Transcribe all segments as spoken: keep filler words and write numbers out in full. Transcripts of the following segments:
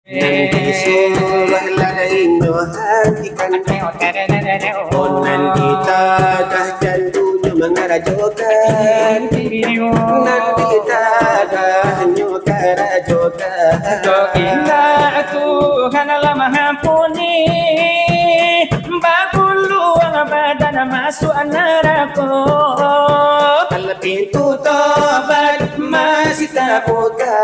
Nan disuruah ladainyo hatikan, oh, nan ditagah jandunyo mangarajokan, nan ditagahnyo karajokan. Kok indak Tuhan lah mahampuni, baguluang badan masuak narako. Pintu tobat masih tabuka.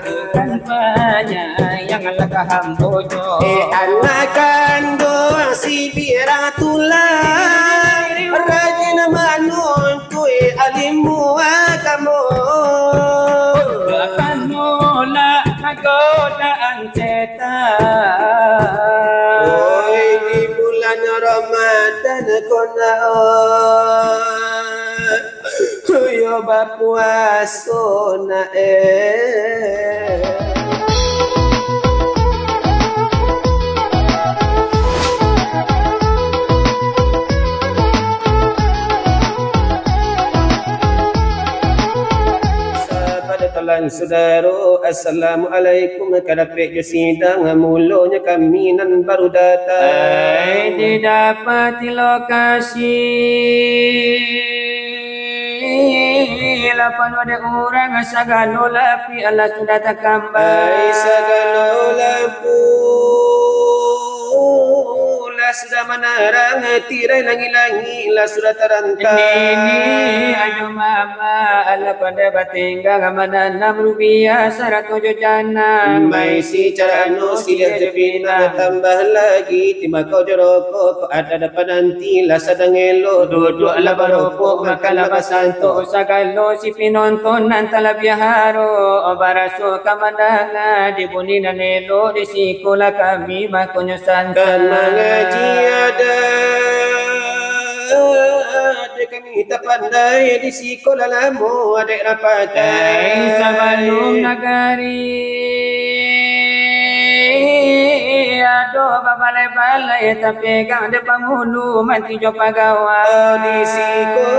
Tuhan panyayang lah ka hambo-Nyo. Eh, anak kanduang si Birang Tulang, rajin manuntuik alimu agamo. Akan nolak godaan setan. Oi, di bulan Ramadan ko nak, oi. Yo bapuaso nak, eh. Sahabat talan sudaro, assalamualaikum. Kadapek jo sidang, mulonyo kami nan baru datang. Ai, didapati lokasi. Lah panuah dek urang, sagalo lapiak lah sudah takambang. Ai, sagalo lampu lah sudah manarang, tirai langik-langik lah sudah tarantang. Nini ajo mama, alah pandai batenggang, mananam rupiah sarato jo janang. Maisi carano silih jo pinang, tambah lagi timbako jo rokok. Kok ado dapat nanti lah sadang elok, duduaklah barokok, makanlah basanto. Sagalo si pinonton nan talabiah harok, baraso ka mandanga di bunyi nan elok, di sikolah kami makonyo santai. Kan mangaji adat, adat kami tapandai, di sikolah lamo adat rapatai. Ai, sabalum nagari ado babalai-balai, tapegang dek pangulu, manti jo pagawai. Oh, di siko.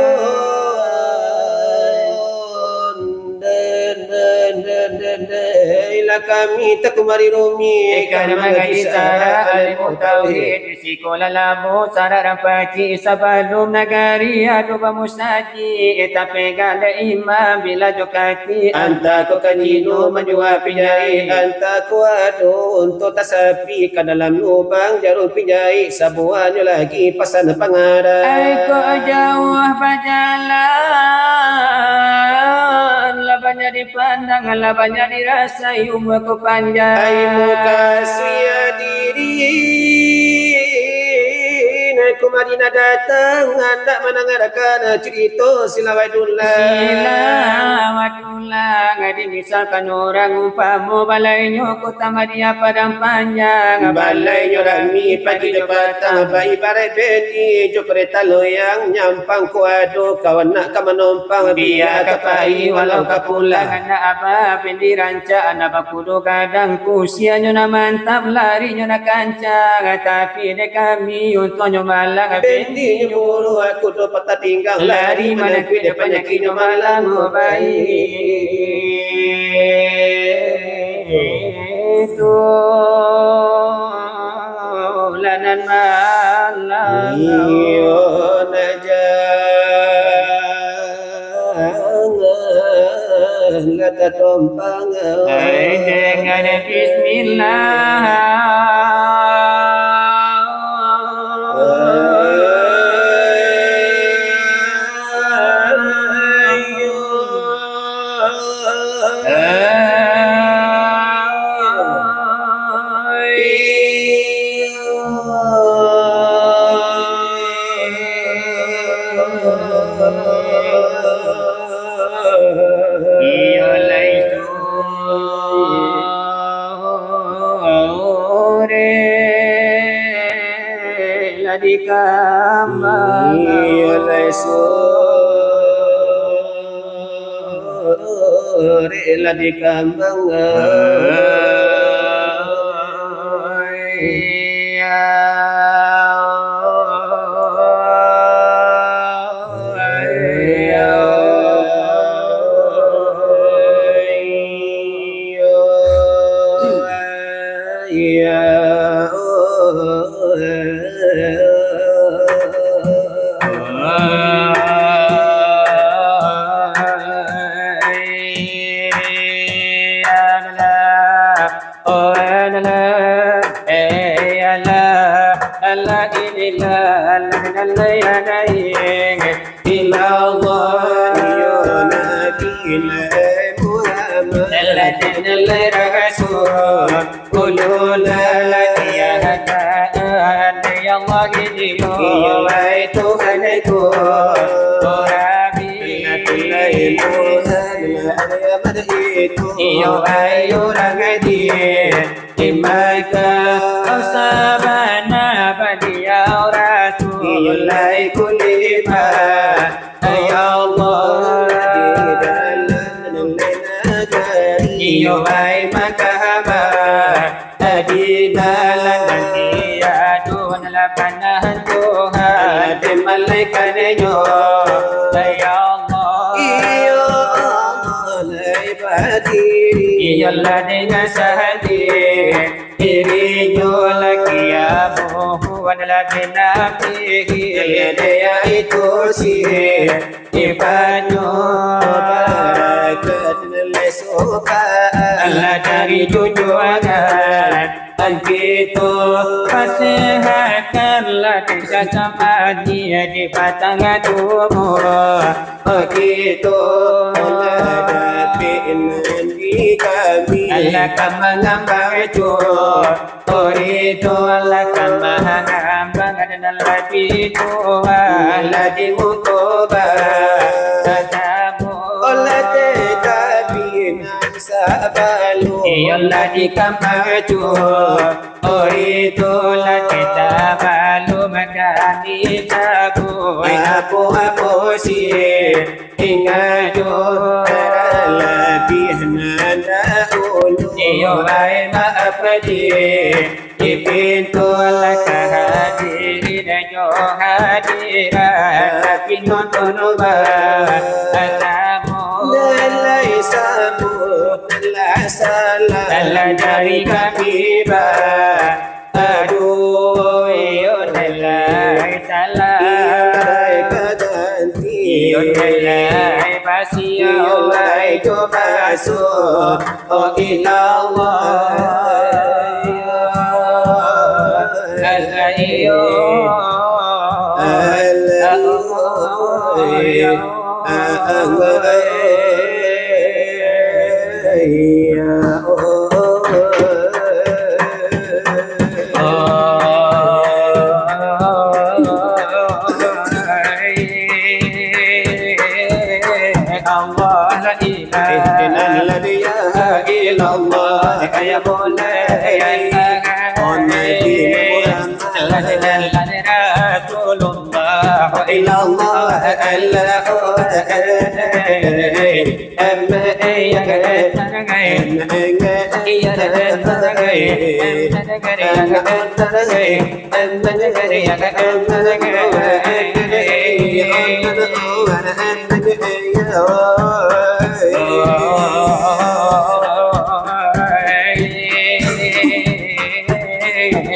Den, den, den, den, den, lah kami takumari rumi, ikan mangaji syarat, alimu tauhid, di sikolah lamo syarat rampacik, sabalum nagari ado bamusajik, tapegang dek imam, bila jo kaki, antah ko ka Cino manjua pinjaik, antah ko ado unto tasapi, ka dalam lubang jarum pinjaik, sabuahnyo lagi pasan pangarang. Ai, kok jauah bajalan, lah banyak dipandang, lah banyak dirasai, umua ko panjang. Ai, mukasuik diri, nan kumari nan datang, handak mandangarakan curito si Lawai Dulang. Si Lawai Dulang, dimisalkan urang umpamo balainyo Kota Madiyah Padang Panjang. Balainyo rami pagi jo patang, baibarat bendi jo kareta loyang, nyampang ko ado kawan nak ka manompang, bia ka pai walau ka pulang. Anak abah bendi rancak, anak bakudo gadang, kusianyo nan mantap, larinyo nan kancang, tapi dek kami untuaknyo malang. Bendinyo buruak, kudo patah pinggang, lari manangkuik dek panyakiknyo malang, oh, baik. Itu lanan malang. Iyo, nak jangan lah tatompang. Ai, dengan bismillah. Iyo lai sore lah dikambang. Iyo lai sore lah dikambang. Ya Allah. Ilallah, yo Nabi lai Muhammad, lai Rasul, ulul tiyagaan, ya Allah, iyo lai Tuhan ku, Rabbi. Lai Muhammad, lai Ahmad itu, iyo lai urang di Di Makkah, oh sabana Baliau Rasul. Iyo lai kulibah, ya Allah, di dalam nagari. Iyo lai Makkah, di dalam nanti aduan lapangan Tuhan. Di malaikat nyo, ya Allah. Iyo Allah lai badiri. Iyo lah dengan sahadi. Diri nyo lah kiamuh, wan lah binapihi. Dia itu si ibanyo barakat lesokan. Alah dari junjuangan. Kito pasehatan lah di jasmani, di batang tubuh. Kito lah dapek nan di kami. Alah ka mangambang jo. Ori tu alah ka mangambang nan labiah tu. Alah di muko ba. Sasamo. Olah tetapi nan sabalun. Iyo lah di kamar jo. Oh, itulah kita baru makan di tabui. Apo-apo si ingat jo, labiah nan dahulu. Iyo, bae maaf di, di pintu lah kahadirin jo hadirat. Tapi nonton ba, tamu. Lalai sabu. Lah salah, salah dari kami, ba. Aduh, iyo lah salah. Iyo lah baganti. Iyo lah basi. Iyo lah jo basuh. Oh, ilallah. Iyo. Allah. Ihdinal hadiya ilallah, ya Maulana. Rasulullah, ilallah, Allah.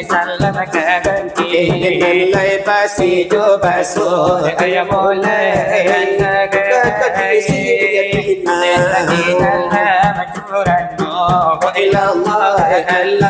Salam ka ganti. Nan lai basi jo basuh, ya Maulana. Kata di sini, ya Tina. Ilallah, Allah.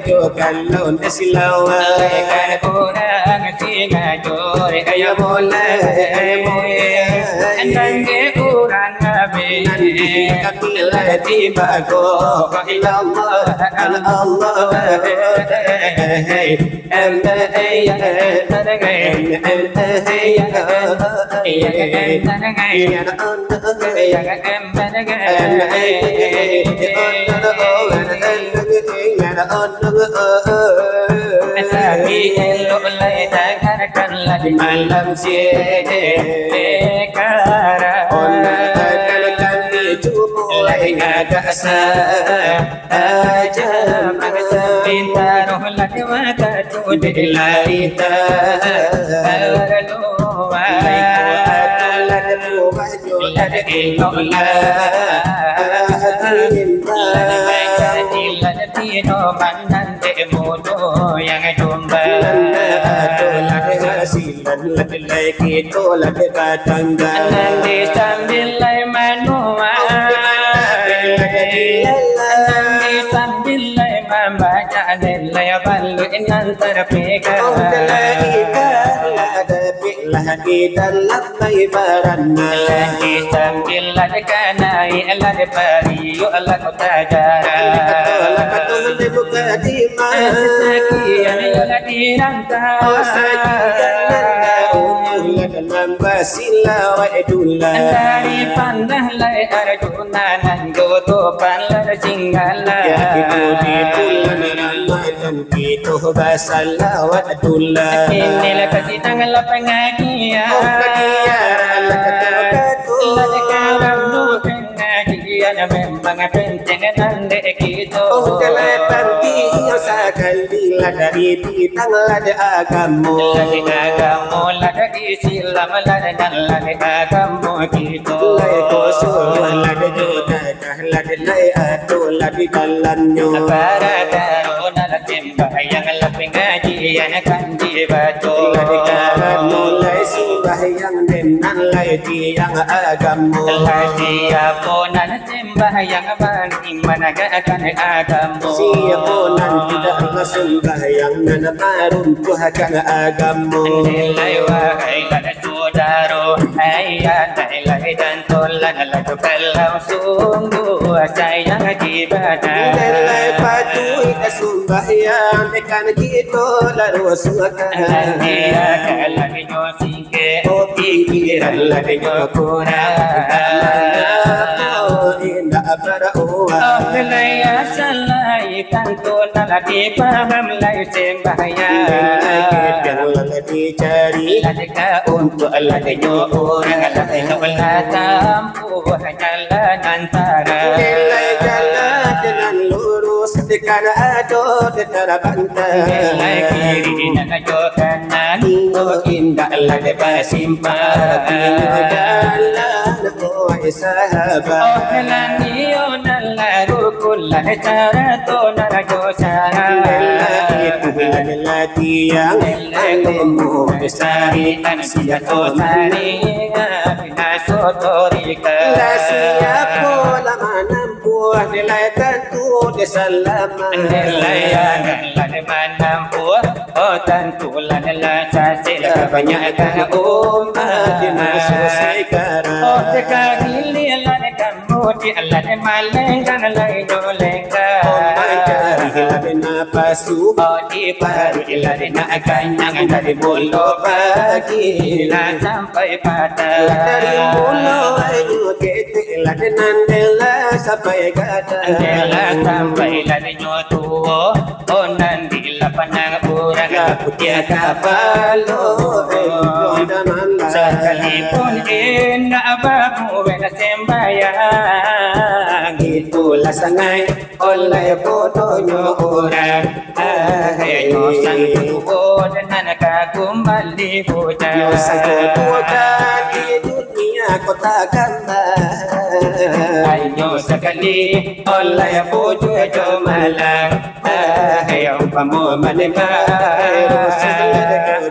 Jo kalon silawat. Urang singajo, ya Maulana. Nan urang abih. Nan di kaki lah tiba ko. Ilallah, Allah. Tapi elok Lai dangarkanlah di malam sekarang. Ona akan kami cubo lai agak saja. Pintarolah wakatu dek lai taruah. Lai ko atulah buahnyo dek eloklah timbang. Lai ko atulah tino manandek mudo yang jombang. Nan ado lah hasilan, lah lai kito lah batangga. Nan di sambil lai manuai. Nan di sambil lai mambaca, lai baluik nan tarpega. Oh, lai ikan lah dapik lah di dalam lai barana. Lai sambil lai kanai, lai pariuk lah kota jarang. Lai kata, lai kata, lai buka di ma. Sakian lah dirantau. Oh, sakian lah umur, lah dalam basilawat dulang. Dari panah lai Arjuna, nan jo topan lai Singgala. Ya, itu di bulan Ramadan kito basalawat dulang. Inilah kasidang lah pangajian. Oh, pangajian lah kato-kato. Lah sekarang tu pangajian memang penting nan dek kito. Oh, kalau panti yang sakali lah dari bidang lah dek agamo. Lah dek agamo, lah dek Islam, lah dek, lah dek agamo kito. Lai ko suruah lah dek juta. Lah di lai ado lah di dalamnyo. Bara-baro nan lah sembahyang, lah pangajian kan dibaco. Lah di dalam mulai sembahyang, den nan lai tiang agamo. Lah siapo nan sembahyang, bariman agakkan agamo. Siapo nan tidak lah sembahyang, nan maruntuhkan agamo. Nilai wahai Sudaro, ayah, nilai dan tulan, lah tu kalau sungguh sayang ibadah. Nilai patuik sumbahyang, kan kito lah rusuhkan. Dia kalau nyo singkek, oh, pikiran lah nyo kurang. Mangapa indak baruah? Oh, nilai asal lai tantu, nak lah dipaham lai sembahyang. Nilai ketiang lah dicari. Lah deka untuak lah nyo urang, lah nyo lah tampuah jalan nan tarang. Nilai jalan nan lurus, tekan ado tetap bantang. Nilai kiri nan jo kanan, oh, indak lah dipasimpang. Nilai jalan, oh, sahabat. Oh, nan iyo nan lah rukun, lah sarato nan jo syarat. Nilai itu lah tiang, ilmu syariat, siapo sariat, binaso torika. Lah siapo lah manampuah, nilai tantu dia salamat. Nilai akan lah manampuah, oh, tantu lah nilai sasek. Lah banyakkan umat di maso sekarang. Oh, sakali lah Mudik lah di malenggang, lai nyo lenggang. Oh, mancari lah di napasu. Oh, di paruik lah di nak kanyang, dari mulo pagi lah sampai patang. Dari mulo inyo ketek lah di nan dela sampai gadang. Dela sampai lah di nyo tuo. Oh, nan di lapangan urang lah putiah kapalo, eh, sakali pun indak babuek sembahyang. Itulah sangaik oleh bodonyo urang. Ah, hai, nyo sanggup nan ka kumbali bujang. Nyo sanggup bujang di dunia kota kambang. Hanyo sakali oleh bujua jo malang. Hai, umpamo manembak.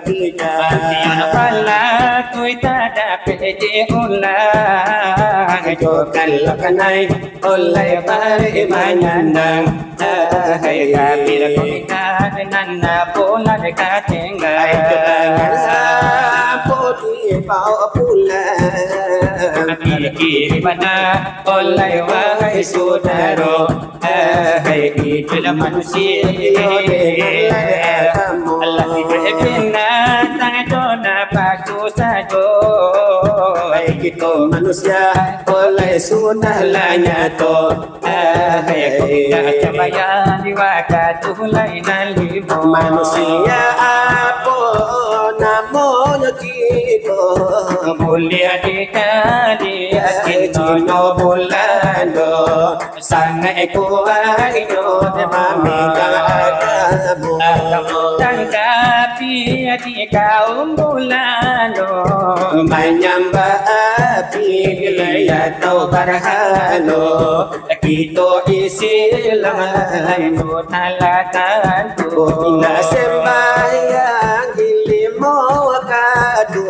Mati pala tu tak dapek diulang. Jokan lah kanai oleh bari manyandang. Hai, kami lah komikan nan bulan katinggal. Hai, jokan lah bodi bawa pulang. Pikir bana oleh wahai sudaro. Hai, iduik manusia, alah iduik binatang, jo napasu sajo. Hai, kito manusia, oleh sudah lah nyato. Hai, kok indak sambayang di wakatu lai nan limo. Manusia apo Buliah dikali Cino Bulando, sangaik kuaiknyo mamegang agamo. Tangkapi di kaum Bulando, manyambah api atau barhalo. Kito Islam tu talah tantu. Indak sembahyang di limo wakatu.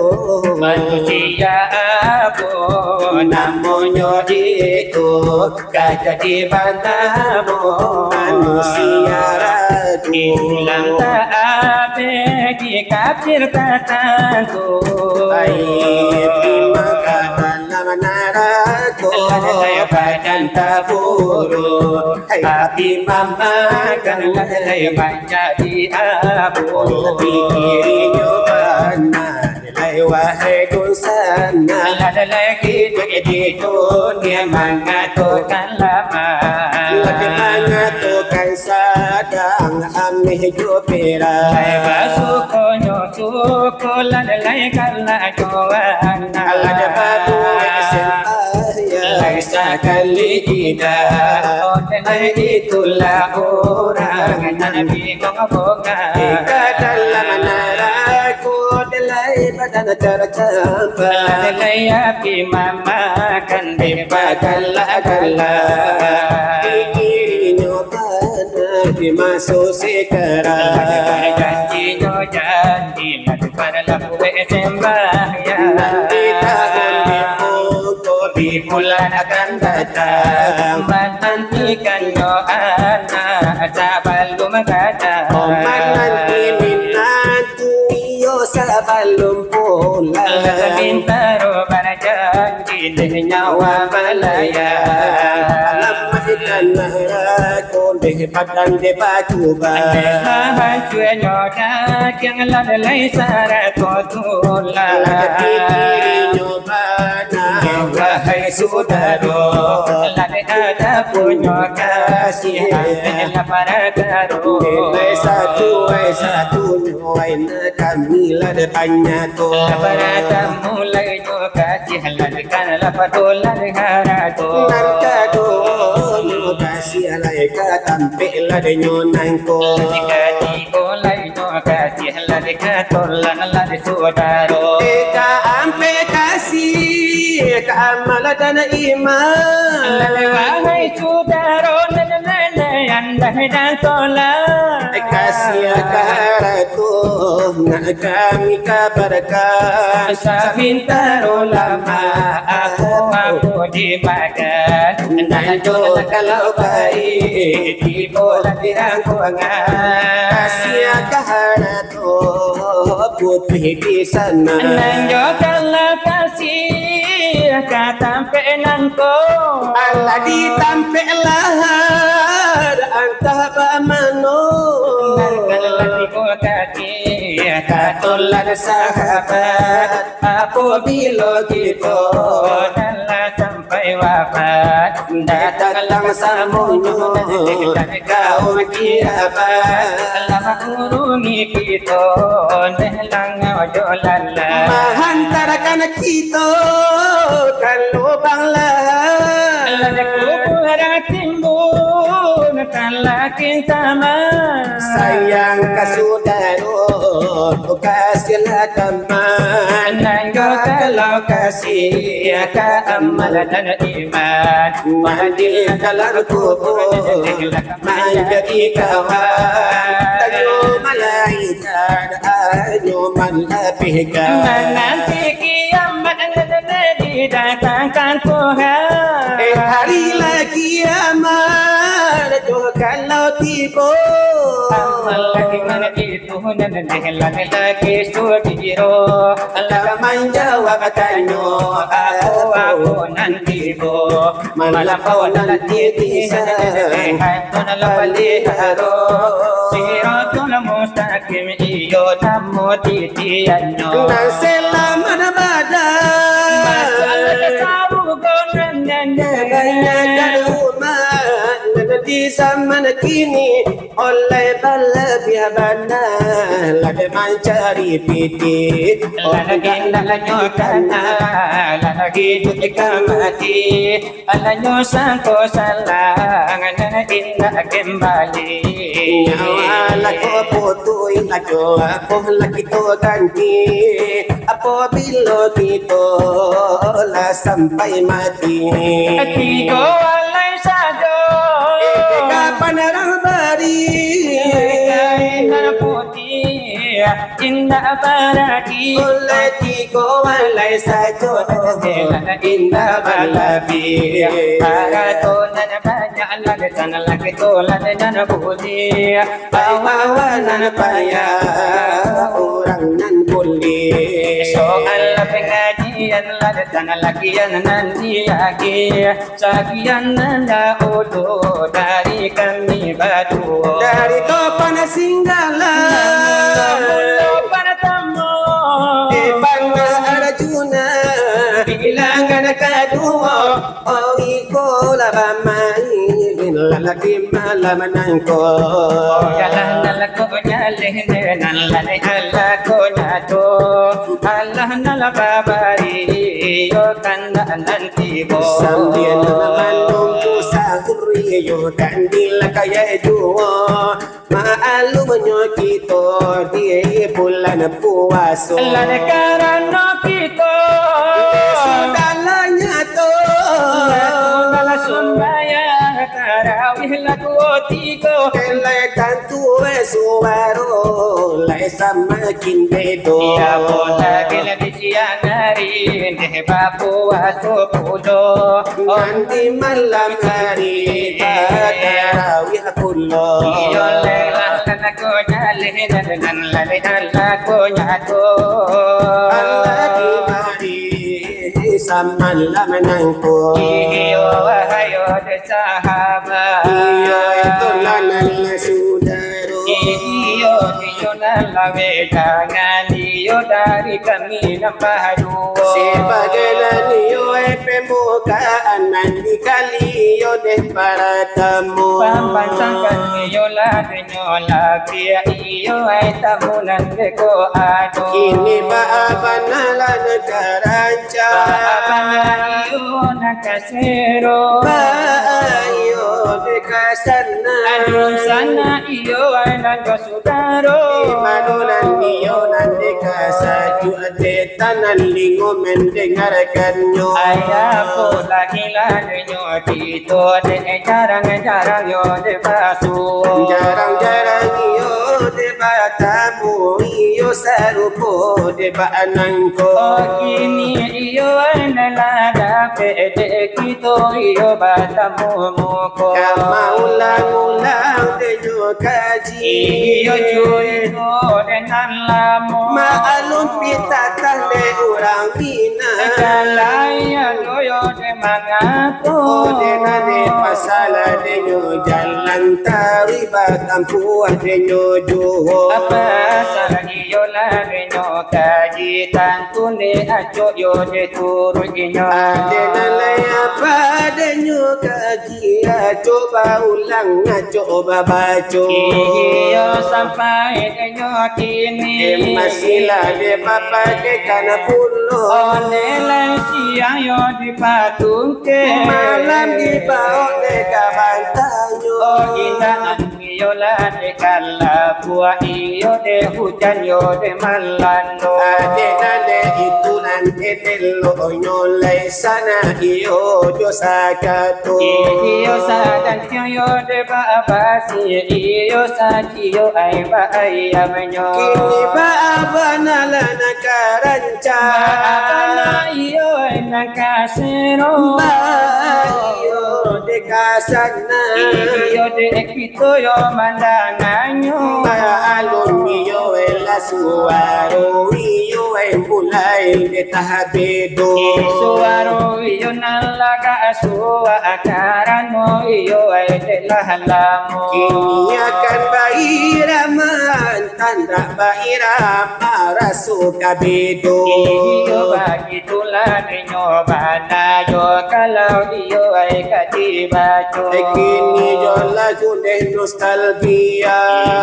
Manusia apo namonyo itu, ka jadi banamo manusia ragu. Islam tak abih di kafir tatantu. Ai, di Makkah dalam narako, badan taburu, api mamakan, manjadi abu. Pikirinyo bana, lai wahai dunsanak. Lai hiduik di dunia mangatokan lamah, lai mangatokan sadang, ameh jo pirak. Lai basukonyo suko, lai galak jo anak. Lai babuek sembahyang, lai sakali indak. Lai itulah urang nan bingung bongah. Ka dalam narako, lai badan tarcampak. Lai api mamakan, dek bagalak-galak. Pikirinyo bana di maso sekarang. Janjinyo janji, lalu babuek sembahyang. Nan di tahun di muko, di bulan akan datang. Manantikannyo anak sabalum gadang. Oh, mananti minantu iyo sabalum pulang. Bintaro barjanji dek nyawa malayang. Alam ikan narako dek badan dek batu ba. Dek hancuanyo dagiang, lai sarato tulang. Lai pikirinyo bana, wahai sudaro. Lai ado punyo kasih, lai lapar garu. Lai satu, lai satunyo, lai nak kami lah banyak ko. Lapar tamu lai nyo kasih, lai kan lapar tu lai harato. Nan kadonyo kasih, lai ka tampek lah denyo nangko. Lai katigo lai nyo kasih, lai ka tolan lai sudaro. Ka ampek kasih, ka amal dan iman. Lai wahai sudaro, nan, nan, nan, andah dan tolan. Kasih ka harato, nak kami kabarkan. Sabintaro lamak, aku mampu dimakan. Nan jo kalau baik, tibo lah di rangkuangan. Kasih ka harato, putuih di sana. Nan jo kalau kasih, ka tampek nangko. Alah di tampek lahar, antah bamano. Nan kalau tibo kasih, ka tolan sahabat. Apabilo kito lah sampai wafat, datang samonyo kaum kirabat. Lah maurungi kito, dek langau jo lalat. Mahantarkan kito ka lubang lahat. Lah kuburan timbun, ka lakin taman. Sayang ka sudaro, kasihlah teman. Nan jo kalau kasih ka amal dan iman. Mandi dalam kubur, manjadi kawan. Tanyo malaikat, hanyo malapehkan. Mananti kiamat, didatangkan Tuhan. Eh, hari lah kiamat, jo kalau tibo. Amal lagi mana itu, nan dek langit lagi sudiro. Alah manjawab tanyo, apo-apo nan tibo. Malampau nan titisan, Tuhan lah paliharo. Siratul Mustaqim iyo namo titiannyo. Nan selamat badan. Masalah sarugo nan nyanyi. Kebanyakan umat Di zaman kini, oleh balabiah bana, lah dek mancari pitih. Lah dek indak nyo kana, lah dek iduik ka mati. Alah nyo sangko salang, nan indak kembali. Nyawa lah ko putuih, ajo apo lah kito ganti, apabilo kito lah sampai mati. Tigo alai sajo. Eh, kapan urang bari? Kain putih. Indak barati. Oleh tigo alai sajo, indak balabiah. Harato nan banyak, lah dek tanah, lah dek tulang nan budi. Bawa nan payah, urang nan buliah. Soal pangajian, lah dek tanah, lah kian nan diagiah. Sakian dahulu dari kami baduo. Dari Topan Singgala. Mulo partamo. Di Banda Arjuna. Bilangan kaduo. Oh, iko lah bamain. Lalaki malam nangko. Jalan nan lah ko jaleh, nan lah ni alah ko nyato. Alah nan lah babari, iyo kandak nan Sambil manunggu sahur, iyo dan dilakayai juo. Maklumnyo kito di bulan puaso. Lah karano kito sudah lah nyato. Lah sumbayang tarawih lah duo tigo. Elai tantu suaro, lai samakin bedo. Iyo, lah Siang ari deh bapuaso pulo. Nanti malam hari batarawih pulo. Iyo, lelah nan ko jaleh, nan laleh alah ko nyato. Alah di mari samalam nangko. Iyo, wahai sahabat. Iyo, itulah nan sudah. Iyo, iyo nan lawe jangan iyo dari kami nan baduo. Sabagai nan iyo, eh, pembukaan nan dikali iyo deh paratamu. Pampantangkan iyo lah denyo labiah iyo, eh, tamu nan beko ado. Kini baa bana lah nan karanca. Baa bana iyo nan kasero. Baa iyo deh kasana. Anu sana iyo nan jo sudaro. Di mano nan iyo nan deh kasajuak, deh tanan lingo mandangarkannyo. Ayah ko lagi lah denyo kito deh jarang-jarang yo deh basuo. Jarang-jarang iyo deh batamu, iyo sarupo deh bak nangko. Oh, kini iyo nan lah dapek dek kito iyo batamu muko. Ka maulang-ulang denyo kaji. Iyo curito dek nan lamo. Maklum pitatah dek urang Minang. Jalai ado yo dek mangato. Oh, dek nan dek masalah denyo jalan taruih batampuah denyo juo. Apa salah iyo lah denyo kaji, tantu ni acok yo deh turuik inyo. Ade nan lai apa denyo kaji, acok baulang, acok babaco. Iyo sampai denyo kini. Eh, masih lah deh bapadekan pulo. Onde lai siang yo dipatungke. Malam dibaok deh ka bantanyo. Oh, indak Iyo lah dek kalabuak, iyo dek hujan, iyo dek malando. Adek nan dek itu nan dek eloknyo lai sanak iyo jo sakato. Iyo sagantiang iyo dek babasi, iyo saciyo ai baayamnyo. Kini baa bana lah nan ka rancak. Baa bana iyo nan ka sero. Baa iyo dek ka sanak. Iyo dek Itu yo mandanganyo. Maalum iyo lah suaro iyo mulai dek tabedo. Suaro iyo nan lagak suak karano iyo dek lah lamo. Kini akan bairaman Tandak bairama raso kabedo. Iyo, bagitulah inyo bana yo, kalau iyo ai ka dibaco. Kini yo lagu dek nostalgia.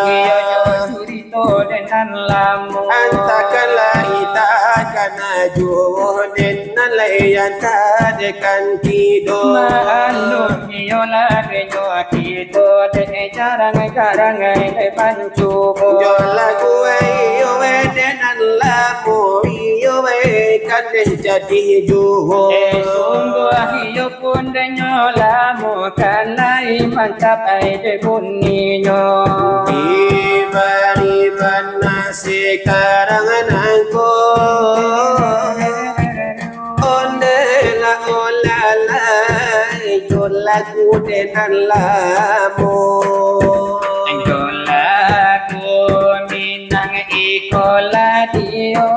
Iyo, yo curito dek nan lamo. Antakanlah ita kana juo dek nan lai antakan tido. Maklum iyolah inyo kito dek jarang-jarang dek mancubo. Yo lagu iyo dek nan lamo, iyo kan dek jadi juo. Eh, sungguah iyo pun dek nyo lamo, kan lai mancapai dek buninyo. Di bari bana sakarang nangko. Ondeh lah olah lai, jo lagu dek nan lamo. Jo lagu Minang iko ladio.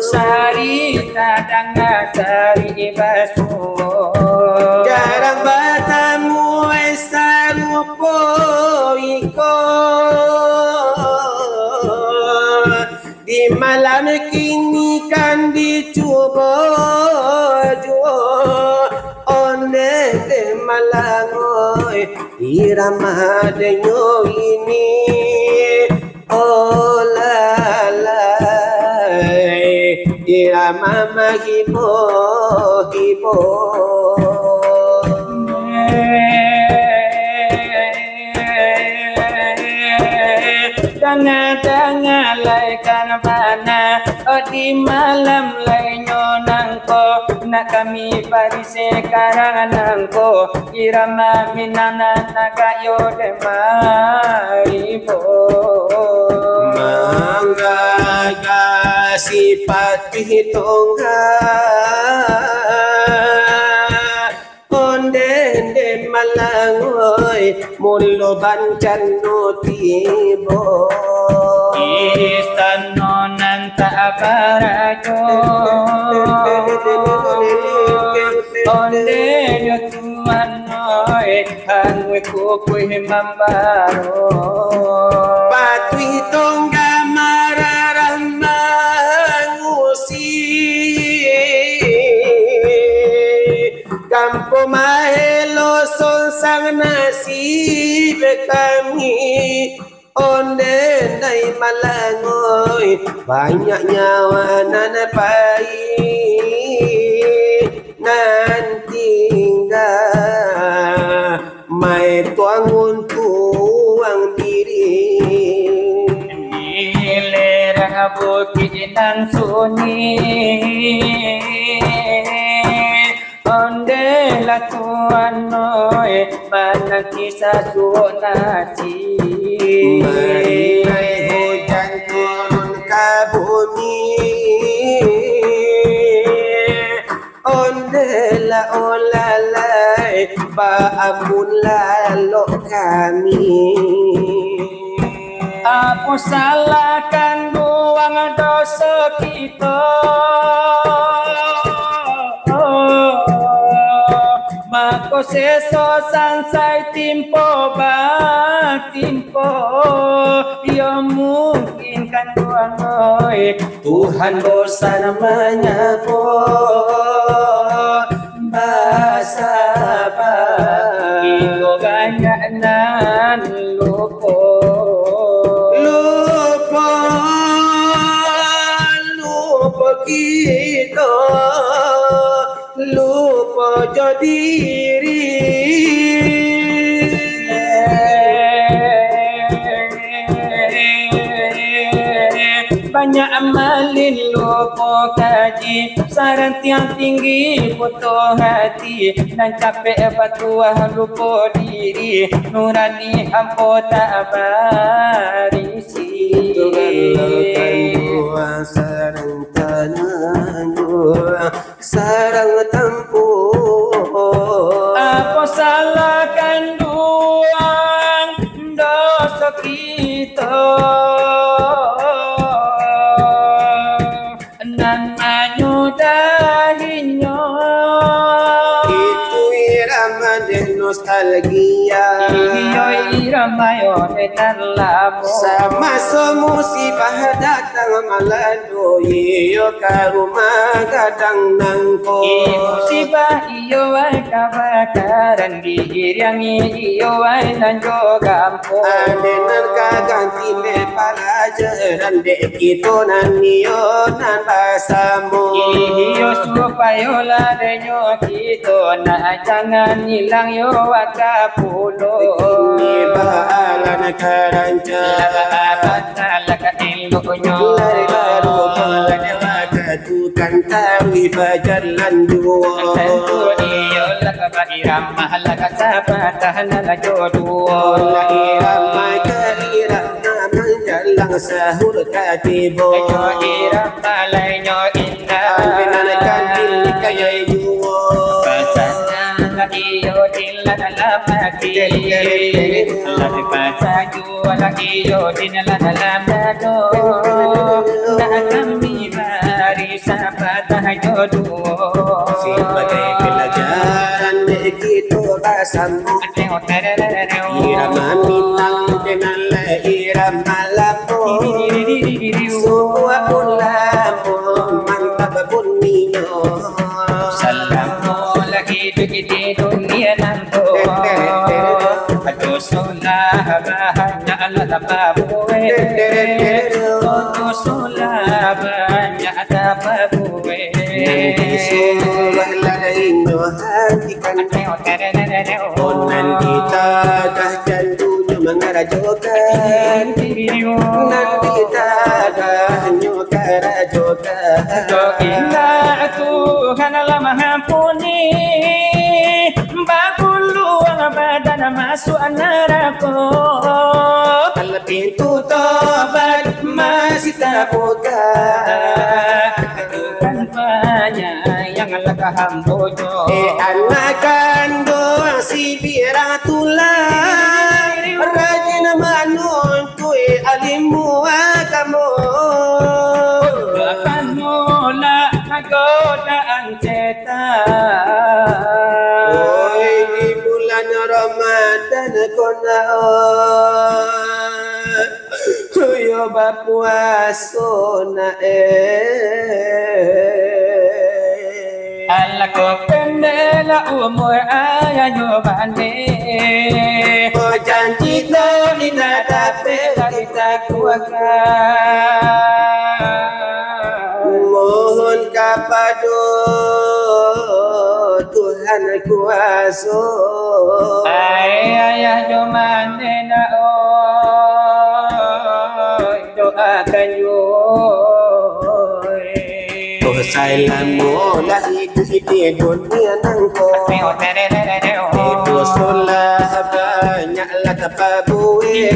Sari tadanga sari basuo. Jarang batamu, eh, sarupo iko. Di malam kini kan dicubo juo ondeh dek malang, oi, irama denyo ini. Oh lalai, irama mahibo-hibo. Danga-danga lai kan bana, oh, di malam lai nyo nangko, nak kami pari sakarang nangko, irama Minang nan agak yo dek maibo. Manggaga si Patuih Tongga. Ondeh-ondeh malang, oi, mulo bancano tibo. Istano nan tak barajo. Ondeh yo tuan, oi, hanguih kukuih mambaro. Patuih Tongga mararah mangusi. Kampuang Mahelo songsang nasib kami, ondeh dai malang, oi, banyak nyawa nan pai, nan tingga, mai tuang untuang diri. Di lereng bukik nan sunyi, ondeh lah tuan, oi, mananti sasuok nasib. Marilah hujan turun ka bumi. Ondeh lah, oh lalai, baambun lalok kami. Apo salah kanduang doso kito? Mako seso sansai timpo batimpo. Yo mungkin kanduang, oi, Tuhan bosan manyapo, basabab. Iko banyak nan lupo. Lupo, lupo kito, lupo jo diri. Banyak malin lupo kaji, sarantiang tinggi putuih hati, nan capek batuah lupo diri, nurani ambo tak barisi. Tuhan lo kan buah sarang tanah, sarang tampuah. Apo salah kanduang doso kito, nan manyudahinyo? Itu irama dek nostalgia. Iyo, irama yo Samaso musibah datang malando, iyo ka rumah gadang nangko. Iyo musibah, iyo wai kabakaran, diiriangi iyo wai nan jo gampo. Ade nan ka ganti dek palajaran, dek kito nan iyo nan basamo. Iyo supayo ladenyo kito, nak jangan ilang yo waka pulo. Kini baalan ka rancak. Lah baalan ka eloknyo. Lari baru pala dewa katukan taruih bajalan juo. Tantu iyo lah ka bairama, lah ka sapatah nan jo duo. Lah irama ka irama manjalang sahur ka tibo. Lah irama lainyo indak. Ambilan kandil kayai juo. Pasangan iyo di dalam hati. Lah dipasang juo lah iyo di dalam dado. Nak kami bari sapatah jo duo. Sabagai palajaran dek kito basamo. Irama Minang kenal irama Lampung. Sungguah pun Lampung mantap bunyinyo. Salamo lagi di dunia nangko. Doso lah banyak lah tapabuek. Doso lah banyak tapabuek. Nan disuruah lah inyo hatikan. Oh, nan ditagah jandunyo mangarajokan. Nan ditagahnyo karajokan. Kok indak Tuhan lah mangampuni, baguluang badan masuak narako. Alah pintu tobat masih tabuka. Tuhan panyayang lah ka hambo-Nyo. Eh, anak kanduang si Birang Tulang, rajin manuntuik ilmu agamo. Tuhan nolak godaan setan. Oi, di bulan Ramadan ko nak, oi. Yo bapuaso nak, eh. Alah ko pendek lah umur ayah nyo bande. Oh, janji tadi nak dapek dari takuakan. Mohon kapado Tuhan kuaso. Ai ayah jo mande nak, oi, doakan juo, oi. Toh salamo lah iduik di dunia nangko. Doso lah banyak lah tapabuek.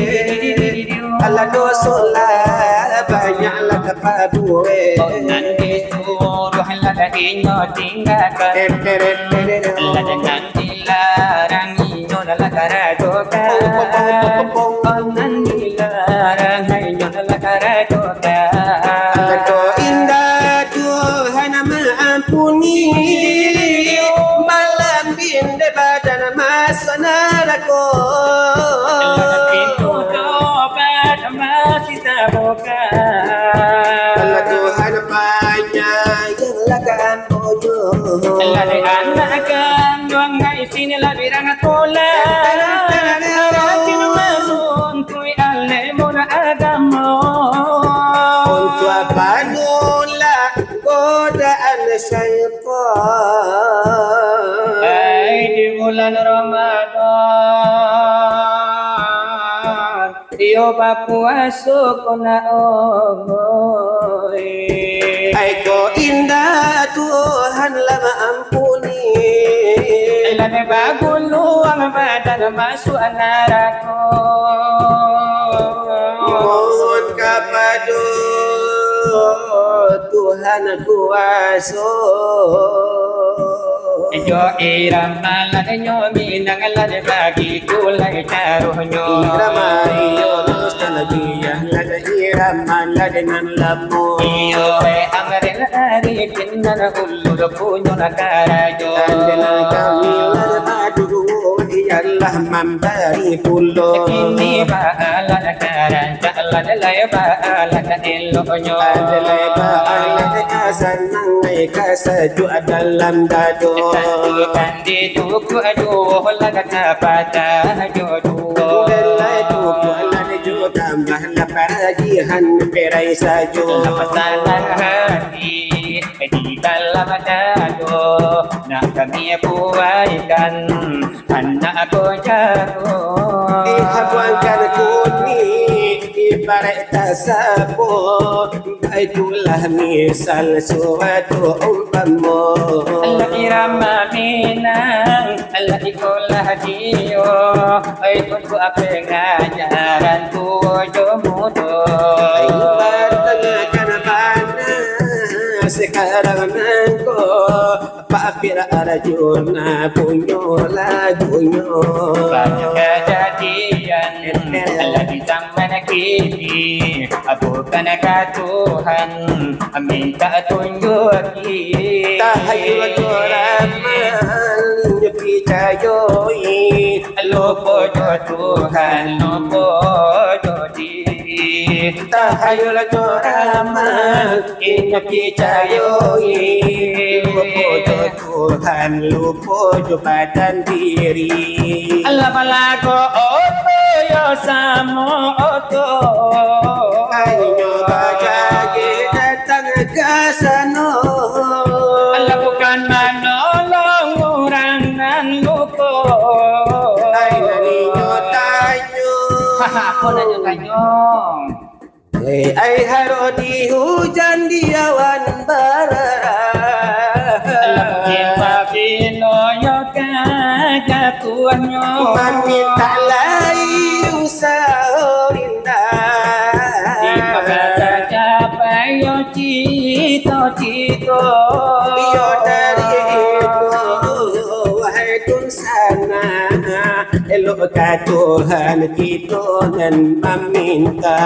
Alah doso lah banyak lah tapabuek. Nan disuruah lah inyo tinggakan. Lah nan dilarang inyo lah karajokan. Nan dilarang inyo lah karajokan. Kok indak Tuhan maampuni, malam binde badan masuak narako. Pintu tobat masih tabuka. Alah Tuhan panyayang lah ka ambo-Nyo. Lah dek anak kanduang ngai sini lah Birang Tulang. Rajin manuntuik ilmu agamo. Untuak manolak godaan syaitan. Ai, di bulan Ramadan, iyo bapuaso ko nak, oi. Ai, kok indak Tuhan lah maampuni. Lah baguluang badan masuak narako. Mohon kapado Tuhan kuaso. Jo irama lah nyo Minang lah bagi tulai caronyo. Irama iyo talbiah lah irama lah nan lamo. Iyo, eh, Amril Arifin nan ulur punyo lah karajo. Tando kami lah baduo, Kalah mambari pulo. Kini baalah ka rancak, lah lai baalah ka eloknyo. Lah lai baalah ka sanang, lai ka sajuak dalam dado. Tadi kan ditukuk juo, lah ka tapatah jo duo. Lah lai tukuk lah jo tambah, lah paragihan berai sajo. Lah pasanang hati di dalam dado, nak kami buaikan anak ko jago. Dihabuangkan kunik, ibarat tasapo, baitulah misal suatu umpamo. Alah irama Minang, alah ikolah dio, ai tuntuak pangajaran tuo jo mudo. Ai batangahkan bana, sakarang nangko, Pak Fir Arjuna punyo lagunyo. Banyak kajadian lah di zaman kini, bukan ka Tuhan mintak tunjuaki. Tahayul jo ramal nyo picayoi, lupo jo Tuhan, lupo jo diri. Tahayul jo ramal inyo picayoi, lupo jo Tuhan, lupo jo badan diri. Alah balago oto yo samo oto, inyo bagageh datang ka sano. Alah bukan manolong urang nan lupo. Ai nan inyo tanyo. Apo nan inyo tanyo? Eh, ai haro dihujan di awan bararah. Alah mungkin pabilo yo ka jatuahnyo. Mamintak lai usaho indak. Di ma ka tacapai yo cito-cito. Iyo dari itu, wahai dunsanak, elok ka Tuhan kito nan maminta.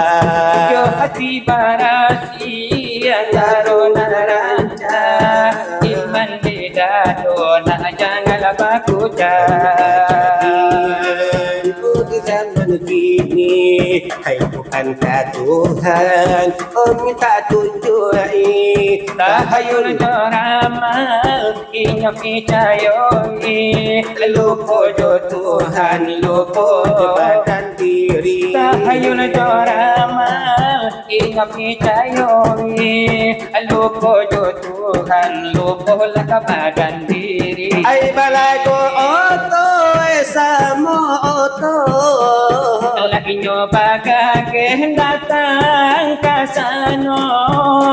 Yo hati barasiah, antaro nan rancak, iman di dado, nak janganlah bakucak. Di zaman kini, hai bukan ka Tuhan, oh mintak tunjuak-i. Tahayul jo ramal inyo picayoi, lupo jo Tuhan, lupo jo badan diri. Tahayul jo ramal inyo picayoi, lupo jo Tuhan, lupolah ka badan diri. Ai balago oto, eh, samo oto. Lah inyo bagageh datang ka sano.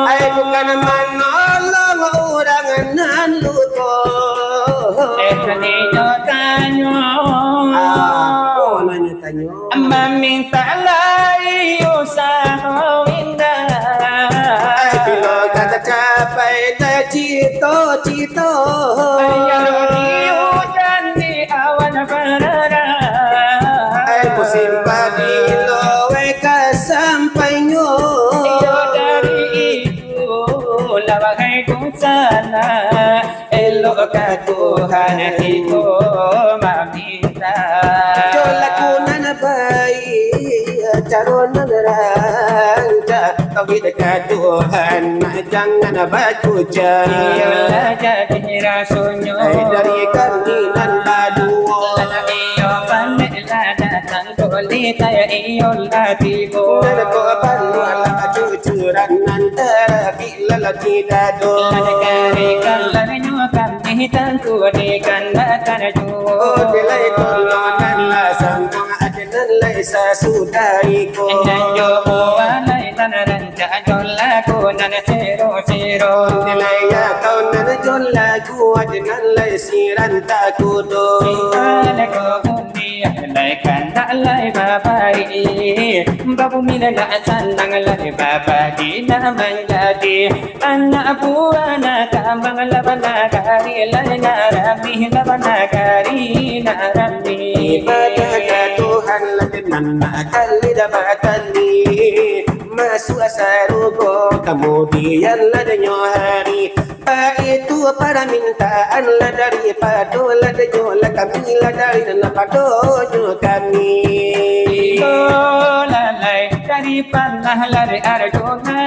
Ai bukan manolong urang nan lupo. Eh, inyo tanyo. Apo nan inyo tanyo? Mamintak lai usaho indak. Ai bilo ka tacapai tacito-cito. Ai ado dihujan di awan bararah. Ai musim pabilo wai ka sampainyo. Iyo dari itu lah wahai dunsanak, elok ka Tuhan kito mamintak. Jo laku nan baiak, caro nan rancak, tauhid ka Tuhan, jangan bakucak. Iyolah jadi rasonyo. Ai dari kami nan baduo. Lah iyo panek lah datang, kok litai iyolah tibo. Nan kok panuah lah cucuran nan tarabi. Lalaki dado. Lah dikarikan lah nyo kami tantu dikandakan juo. Oh, dilai tolonan lah sambung, ado nan lai sasudah iko. Nan jo buah lai tan rancak jo lagu nan siro-siro. Dilai ya kau nan jo lagu, ado nan lai siran takudo. Kita lagu Lai kandak lai babaik, babumi lah sanang lai babagi, lah manjadi anak buah nan kambang lah banagari, lai nan rami lah banagari nan rami. Ibadah ka Tuhan lah nan nakali lah batani, masuak sarugo kamudian lah dinyo hari. Baitu paramintaan lah daripado lah denyo lah kami lah dari nan padonyo kami. Iyo lah lai dari panah lah dari arjuna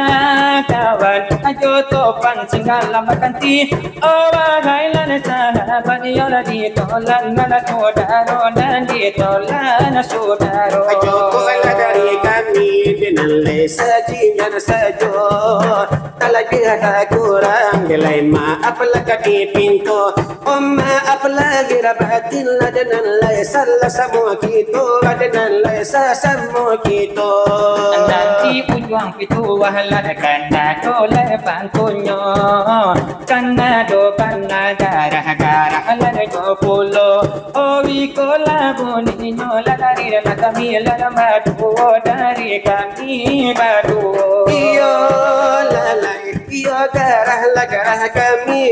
kawan, ajo topan singgalah bakanti. Oh wahai lah sahabat, iyo lah ditolak lah sudaro dan ditolak sudaro. Ajo ko lah dari kami, di nan lai sajingan sajo. Talabiah takurang, di lai maaf lah ka dipinto. Oh maaf lahir batin lah, di nan lai salah samo kito, di nan lai sasamo kito. Nanti ujuang pituah lah, kana do lai bantunyo, kana do bana garah-garah lah nyo pulo. Oh iko lah buninyo lah dari lah kami lah baduo, dari kami baduo. Iyo lah lai, iyo garah lah garah kami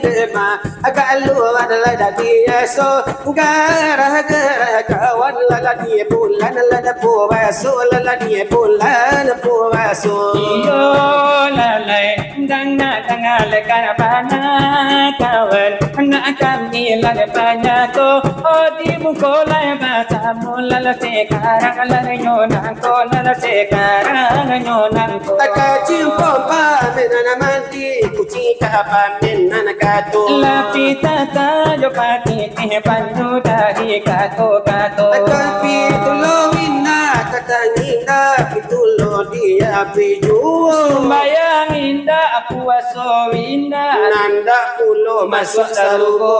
dema, agak luar lah dah biaso. Garah-garah kawan lah lah di bulan lah dah puaso, lah lah di bulan puaso. Iyo lah lai, danga-danga lai kana bana kawan, nak kami lah banyak ko. Oh di muko lai basamo lah lah sekarang lah nyo nangko, lah lah sekarang nyo nangko. Takacimpo pamenan mandi, kucing ka pamenan kato. Lapita tajo patitih banyu dari kato-kato. Tapi tulo indak, katang indak, pitulo di api juo. Sumbayang indak, puaso indak, nandak pulo masuak sarugo.